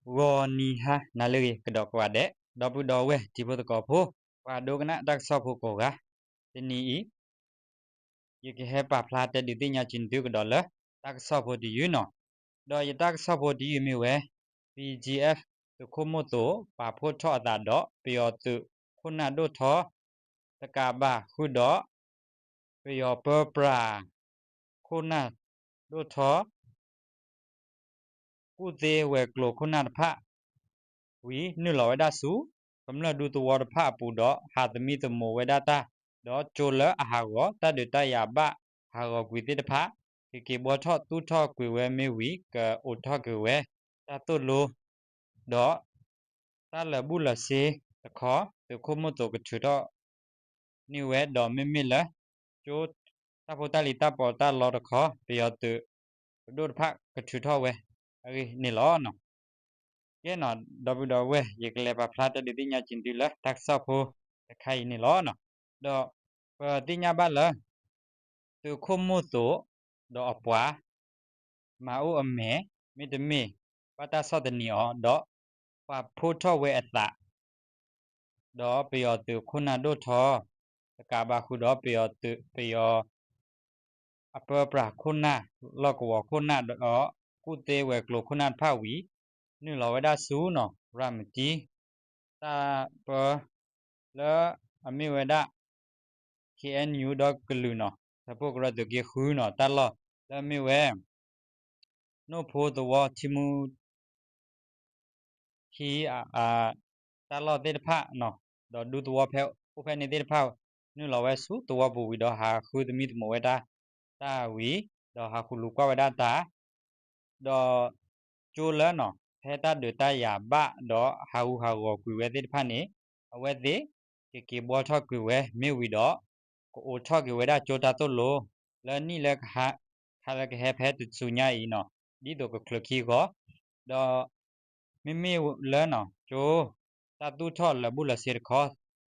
ဂီၤနံၤဟါနၤလၢအဂ့ၤ ကဒီးကိးဂၤဒဲး ဒီပုၢ်ဒီဝဲၢ်တံၤဖိသကိးဖိ ပှၤဒိကနၣ်တၢ်ကစီၣ်ဖိကိးဂၤ, တနံၤအံၤ ယကဟဲပာ်ဖျါတဲဒုးသ့ၣ်ညါက့ၤသုကဒီးလၢ တၢ်ကစီၣ်ဖိတယုၢ်နီၤ. ဒီးယတၢ်ကစီၣ်ဖိတယုၢ်မ့ၢ်ဝဲ BGF သုးခိၣ်မိၢ်သိး ပာ်ဖှိၣ်ထီၣ်အသးဒီး ပယီၤသုးခိၣ်နၢ်ဒိၣ်ထီ တကးဘၣ်ဃုာ်ဒီး ပယီၤပၢပြး ခိၣ်နၢ်ဒိၣ်ထီ ကူၣ်သ့ဝဲၤကျိၤခိၣ်နၢ်တဖၣ် ဝံၤနုာ်လီၤဝဲဒၣ်ဆူ ကမျၢၢ်ဒူသဝီတဖၣ်အပူၤဒီး ဟးသမံသမိးဝဲဒၣ်တၢ်, ဒီးကၠိလၢအဟးဂီၤ တၢ်ဒုးတၢ်ယၤဘၣ်ဟးဂီၤကွံာ်သ့ၣ်တဖၣ် ကက့ၤဘှီထီၣ်သူၣ်ထီၣ်ကွံာ်ဝဲမ့ၢ်ဝံၤ ကအိးထီၣ်က့ၤဝဲ တၢ်သိၣ်လိ ဒီး တၢ်လၢာ်ဘူၣ်လၢာ်စ့တခီ သုးခိၣ်မိၢ်သိးကထုးထီၣ် န့ၢ်ဝဲဒီးမ့မ့ၢ်လၢ ကၠိ တၢ်ဖိတၢ်လံၤတၢ်ပီးတၢ်လီတခီ ပယီၤသုးပဒိၣ်တဖၣ်ကထုးထီၣ်ဝဲအဂ့ၢ်န့ၣ်လီၤ. ကဲနီၤ ဒီပုၢ်ဒီဝဲၢ် ယကလဲၤပာ်ဖျါတဲဒုးသ့ၣ်ညါက့ၤသုလၢတၢ်ကစီၣ်ဖိတခါအံၤန့ၣ်လီၤ. ဒီးပသ့ၣ်ညါဘၣ်လၢ သုးခိၣ်မိၢ်သိး ဒီးအပှၤ မၤအိၣ်အမဲာ် မ့တမ့ၢ် ဘၣ်တၢ်ဆီၣ်သနံးအီၤ ဒီးပာ်ဖှိၣ်ထီၣ်ဝဲအသး ဒီးပယီၤသုးခိၣ်နၢ်ဒိၣ်ထီ တကးဘၣ်ဃုာ်ဒီးပယီၤသုး ပယီၤ အပၢပြးခိၣ်နၢ် လီၢ်ကဝီၤခိၣ်နၢ်ဒီး ကူၣ်သ့ဝဲၤကျိၤခိၣ်နၢ်တဖၣ်ဝံၤ နုာ်လီၤဝဲဒၣ်ဆူနီၤ ရၤမတံ တၢ်ပၢ လၢအမ့ၢ်ဝဲဒၣ် KNU ဒီကလုာ်နီၤ ထၢဖှိၣ်ကရၢသုးက့ဃုနီၤ တၢ်လီၢ်လၢအမ့ၢ်ဝဲ နိၣ်ဖိသဝီထံမူ ထံ တၢ်လီၢ်သ့ၣ်တဖၣ်နီၤ ဒီးဒူသဝီဖဲအိၣ်ဖဲန့ၣ်သ့ၣ်တဖၣ် နုာ်လီၤဝဲဆူသဝီပူၤဝံၤဒီးဟးဃုသမံသမိးဝဲဒၣ်တၢ်ဝံၤ ဒီးဟးဃုလူၤကွၢ်ဝဲဒၣ်တၢ် ဒီးကၠိလၢနီၤ ဖဲတၢ်ဒုးတၢ်ယၤဘၣ်ဒီးဟးဂူာ်ဟးဂီၤကွံာ်ဝဲသ့ၣ်တဖၣ်န့ၣ် အဝဲသ့ၣ်ကက့ၤဘှီထီၣ်ကွံာ်ဝဲမ့ၢ်ဝံၤဒီး ကအိးထီၣ်က့ၤဝဲဒၣ်ကၠိတၢ်သိၣ်လိ လၢနံၣ်လၢကဟါ ခါလၢကဟဲဖဲတစူညါအံၤနီၤ ဒ်သိးကချုးခံဂီၤ ဒီး မ့မ့ၢ်လၢနီၤ ကၠိ တၢ်သူၣ်ထီၣ်လၢာ်ဘူၣ်လၢာ်စ့တခီ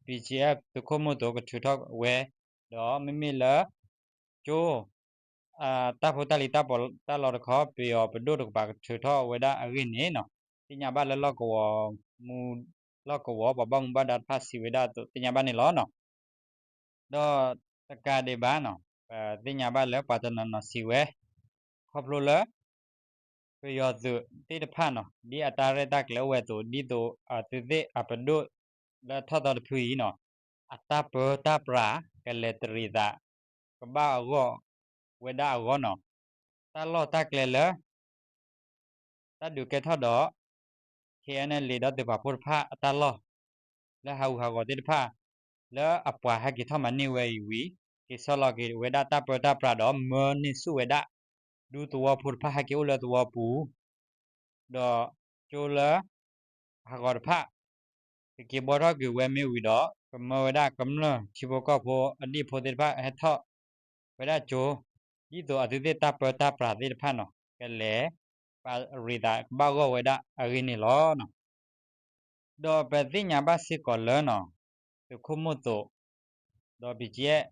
BGF သုးခိၣ်မိၢ်သိးကထုးထီၣ်ဝဲ ဒီးမ့မ့ၢ်လၢ ကၠိ တၢ်ဖိတၢ်လံၤတၢ်ပီးတၢ်လီတခီ ပယီၤပဒိၣ်တကပၤကထုးထီၣ်ဝဲဒၣ်အဂ့ၢ်န့ၣ်နီၤ သ့ၣ်ညါဘၣ်လၢလီၢ်ကဝီၤမူ လီၢ်ကဝီၤပှၤဘၣ်မူဘၣ်ဒါတဖၣ်စံးဝဲဒၣ်အသိးသ့ၣ်ညါဘၣ်န့ၣ်လီၤနီၤ. ဒီးတကးဒံးဘၣ်နီၤ ပသ့ၣ်ညါဘၣ်လၢပှၤတနီၤနီၤစံးဝဲ ခီဖျိလၢ ပယီၤသုးသ့ၣ်တဖၣ်နီၤ ဒ်အတၢ်ရဲၣ်တၢ်ကျဲၤအိၣ်ဝဲအသိး ဒ်သိးအသုးသ့ၣ်အပဒိၣ်လၢထီၣ်သီတဖုအံၤနီၤ အတၢ်ပၢတၢ်ပြးကလဲၤတရံးသး ကဘၣ်အဂီၢ်ဝဲဒၣ်အဂီၢ်နီၤ တၢ်လီၢ်တၢ်ကျဲလၢ တၢ်ဒုးကဲထီၣ်ဒီး KNLA ဒီးသုးပာ်ဖှိၣ်တဖၣ်အတၢ်လီၢ် လၢဟးဂူာ်ဟးဂီၤသ့ၣ်တဖၣ် လၢအပှၤဟဲက့ၤထီၣ်မၤန့ၢ်ဝဲအံၤဝံၤ က့ၤဆီလီၤက့ၤဝဲဒၣ်တၢ်ပၢတၢ်ပြးဒီးမၢန့ၢ်ဆူၣ်ဝဲဒၣ် ဒူသဝီဖိတဖၣ်ဟဲက့ၤအိၣ်လၢသဝီပူၤ ဒီးကၠိလၢ ဟးဂီၤတဖၣ် ကက့ၤဘှီထီၣ်ကွံာ်ဝဲမ့ၢ်ဝံၤဒီး ကမၢဝဲဒၣ်ကမျၢၢ်ထံဖိကီၢ်ဖိအဒံၣ်ဖိသ့ၣ်တဖၣ်ဟဲထီၣ်ဝဲဒၣ်ကၠိ ဒ်သိးအသုးသ့ၣ်တၢ်ပၢတၢ်ပြးသ့ၣ်တဖၣ်နီၤ ကလဲၤပာ်ရံးသးကဘၣ်ဂီၢ်ဝဲဒၣ်အဂ့ၢ်န့ၣ်လီၤ. ဒီးပသ့ၣ်ညါဘၣ်စ့ၢ်ကီးလၢနီၤ သုးခိၣ်မိၢ်သိး ဒီး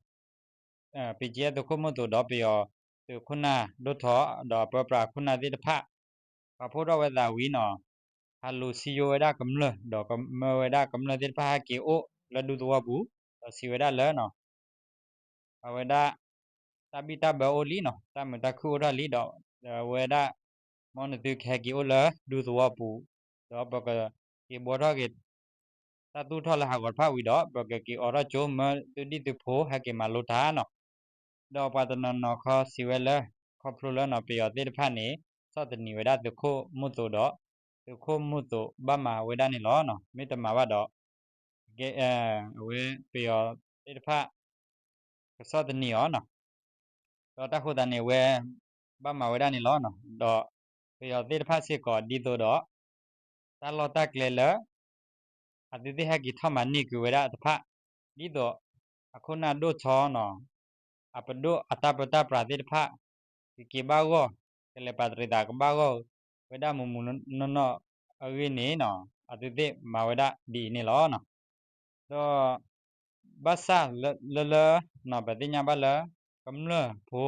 BGF သုးခိၣ်မိၢ်သိးဒီးပယီၤ သုးခိၣ်နၢ်ဒိၣ်ထီ ဒီးအပၢပြးခိၣ်နၢ်သ့ၣ်တဖၣ် ပာ်ဖှိၣ်ထီၣ်ဝဲသးဝံၤနီၤ ဟးလူၤစံယိဝဲဒၣ်ကမျၢၢ် ဒီးကမၢဝဲဒၣ်ကမျၢၢ်သ့ၣ်တဖၣ်ဟဲက့ၤအိၣ်လၢဒူသဝီပူၤ ဒီးစံးဝဲဒၣ်လၢနီၤ အဝဲဒၣ် တၢ်ဘံၣ်တၢ်ဘၢအိၣ်လံနီၤ တၢ်မုာ်တၢ်ခုၣ်အိၣ်ထီၣ်လံဒီး အဝဲဒၣ် မ်နသုကဟဲက့ၤအိၣ်လၢဒူသဝီပူၤ ဒီးပကက့ၤဘှီထီၣ်က့ၤ တၢ်သူၣ်ထီၣ်လၢဟးဂီၤတဖၣ်ဝံၤဒီး ပကက့ၤအိးထီၣ်ကၠိမၢသုဒံၣ်သုဖိဟဲက့ၤမၤလိတၢ်နီၤ. ဒီးပှၤတနီၤနီၤခီစံးဝဲလၢ ခီဖျိလၢနီၤ ပယီၤသ့ၣ်တဖၣ်န့ၣ် ဆီၣ်သနံးဝဲဒၣ်သုးခိၣ်မိၢ်သိးဒီး သုးခိၣ်မိၢ်သိးဘၣ်မၤဝဲဒၣ်န့ၣ်လီၤ. မ့ၢ်တမၤဘၣ်ဒီး အဝဲပယီၤသ့ၣ်တဖၣ် ကဆီၣ်သနံးအီၤနီၤ. ဒီးတၢ်ဃိသးန့ၣ် အဝဲဘၣ်မၤဝဲဒၣ်န့ၣ်လီၤ. ဒီးပယီၤသ့ၣ်တဖၣ်စ့ၢ်ကီးဒ်သိးဒီး တၢ်လီၢ်တၢ်ကျဲလၢ အသုးသ့ၣ်ဟဲက့ၤထီၣ်မၤန့ၢ်ကွံာ်ဝဲဒၣ်တဖၣ် ဒ်သိးအခိၣ်နၢ်ဒိၣ်ထီနီၤ အပဒိၣ်အတၢ်ပၢတၢ်ပြးသ့ၣ်တဖၣ် ကက့ၤဘၣ်ဂီၢ် ကလဲၤပာ်တရံးသးကဘၣ်ဂီၢ်ဝဲဒၣ်မုၢ်မုၢ်နီၢ်နီၢ်အဂ့ၢ်န့ၣ်နီၤ အသုးသ့ၣ်မၤဝဲဒၣ်ဒ်အံၤန့ၣ်လီၤ. ဒီး ဘၣ်ဆၣ်လၢလၢနီၤ ပသ့ၣ်ညါဘၣ်လၢ ကမျၢၢ်ဖိ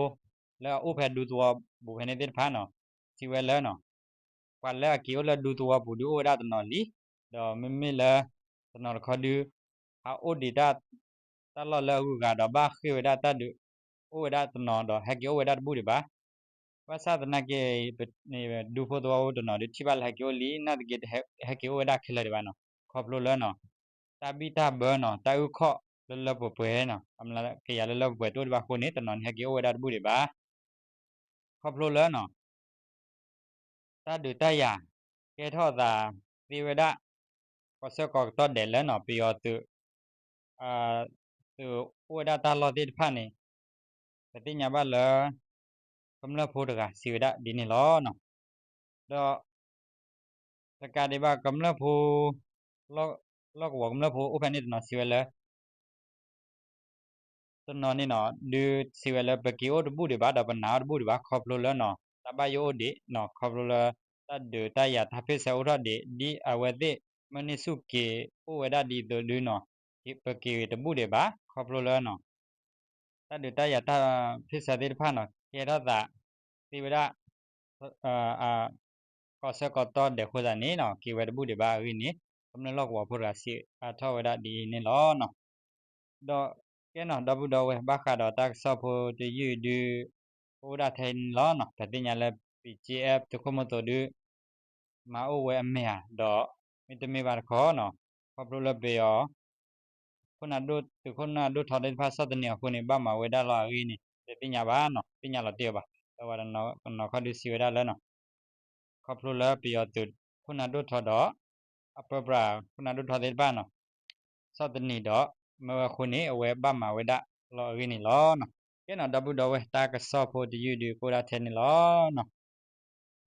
လၢအအိၣ်ဖဲဒူသဝီပူၤဖဲန့ၣ်သ့ၣ်တဖၣ်နီၤ စံးဝဲလၢနီၤ ပှၤလၢအက့ၤအိၣ်လၢဒူသဝီပူၤဒုးအိၣ်ဝဲဒၣ်တနီၤလံ, ဒီးမ့မ့ၢ်လၢ တနီၤတခီဒုး ဟးအိၣ်ဒံးတၢ် တၢ်လီၢ်လၢအဂုၤအဂၤဒီးဘၣ်ဃ့ၢ်ဝဲဒၣ်တၢ်ဒုး အိၣ်ဝဲဒၣ်တနီၤဒီးဟဲက့ၤအိၣ်ဝဲဒၣ်တဘူၣ်ဒံးဘၣ်. ဘၣ်ဆၣ်သနာ်က့ ဒူဖိသဝီဖိတနီၤဒုးထံၣ်ဘၣ်လၢဟဲက့ၤအိၣ်လံ နာ်သက့ ဟဲက့ၤအိၣ်ဝဲဒၣ်ခဲလၢာ်ဒံးဘၣ်နီၤ, ခီဖျိလၢနီၤ တၢ်ဘံၣ်တၢ်ဘၢနီၤ တၢ်အုၣ်ခီၣ်လၢလၢပှဲၤပှဲၤနီၤ အကယၤလၢလၢပှဲၤပှဲၤတအိၣ်ဒံးဘၣ်အဃိန့ၣ် တနီၤန့ၣ်ဟဲက့ၤအိၣ်ဝဲဒၣ်တဘူၣ်ဒံးဘၣ်. ခီဖျိလၢနီၤ တၢ်ဒုးတၢ်ယၤ ကဲထီၣ်အသးသ့ဝဲဒၣ် ကီၢ်ဆၢကီၢ်ကတီၢ်ဒဲးလၢနီၤ ပယီၤသုး သုးအိၣ်ဝဲဒၣ်တၢ်လီၢ်သ့ၣ်တဖၣ်န့ၣ် ပသ့ၣ်ညါဘၣ်လၢ ကမျၢၢ်ဖိတဂၤစံးဝဲဒၣ်ဒ်န့ၣ်လီၤ. ဒီး တကးဒံးဘၣ်ကမျၢၢ်ဖိ လီၢ်ကဝီၤကမျၢၢ်ဖိအိၣ်ဖဲန့ၣ်တနီၤစံးဝဲလၢ တနီၤန့ၣ်နီၤ ဒုးစံးဝဲလၢပက့ၤအိၣ်တဘူၣ်ဒံးဘၣ် ဒီးပနာ်အီၤတဘူၣ်ဒံးဘၣ် ခီဖျိလၢနီၤ တၢ်ဘၣ်ယိၣ်အိၣ်ဒံးနီၤ ခီဖျိလၢ တၢ်ဒုးတၢ်ယၤတၢ်ဖ့ၣ်ဆၢအိၣ်ထီၣ်ဒံး ဒ်အဝဲသ့ၣ်မုၢ်နံၤဆူၣ်က့ၤအိၣ်ဝဲဒၣ်ဒ်သိးဒုးနီၤ ပက့ၤတဘူၣ်ဒံးဘၣ် ခီဖျိလၢနီၤ တၢ်ဒုးတၢ်ယၤတၢ်ဖ့ၣ်ဆၢသ့ၣ်တဖၣ်နီၤ ကဲထီၣ်သးသ့ဝဲဒၣ် ကီၢ်ဆၢကီၢ်ကတီၢ်ဒဲးအဃိသတးန့ၣ်နီၤ က့ၤဝဲတဘူၣ်ဒံးဘၣ်အဂ့ၢ်န့ၣ် ကမျၢၢ်လီၢ်ကဝီၤဖိတဂၤစံးအါထီၣ်ဝဲဒၣ်ဒ်အံၤန့ၣ်လီၤ. ဒီးကဲနီၤ ဒီပုၢ်ဒီဝဲၢ် ဘၣ်ဃးဒီးတၢ်ကစီၣ်ဖိတယုၢ်ဒုး ကအိၣ်ဒၣ်ထဲအံၤန့ၣ်လီၤ. ပသ့ၣ်ညါလၢ ပံၣ်ကၠ့အဲၣ် သုးခိၣ်မိၣ်သိးဒုး မၤအိၣ်ဝဲအမဲာ်ဧါ ဒီးမ့တမ့ၢ်ဘၣ်တခီနီၤ ခီဖျိလၢပယီၤ ခိၣ်နၢ်ဒိၣ် သုးခိၣ်နၢ်ဒိၣ်ထီသ့ၣ်တဖၣ်ဆီၣ်သနံးအဃိန့ၣ် ဘၣ်မၤဝဲဒၣ်လီၤအဂ့ၢ်န့ၣ် တသ့ၣ်ညါဘၣ်နီၤ သ့ၣ်ညါလီၤတံၢ်အီၤဘၣ်. ဒီးပှၤတနီၤခီဒုးစံးဝဲဒၣ်လၢနီၤ ခီဖျိလၢပယီၤသုးခိၣ်နၢ်ဒိၣ်ထီဒီး အပၢပြးခိၣ်နၢ်ဒိၣ်ထီသ့ၣ်တဖၣ်နီၤ ဆီၣ်သနံးဒီး မၢဝဲအဃိန့ၣ် အဝဲဘၣ်မၤဝဲဒၣ်လီၤအဂ့ၢ်န့ၣ်လီၤ. ကဲနီၤ ဒီပုၢ်ဒီဝဲၢ် တၢ်ကစီၣ်ဖိတယုၢ်ဒုးကအိၣ်ဒၣ်ထဲန့ၣ်လီၤ.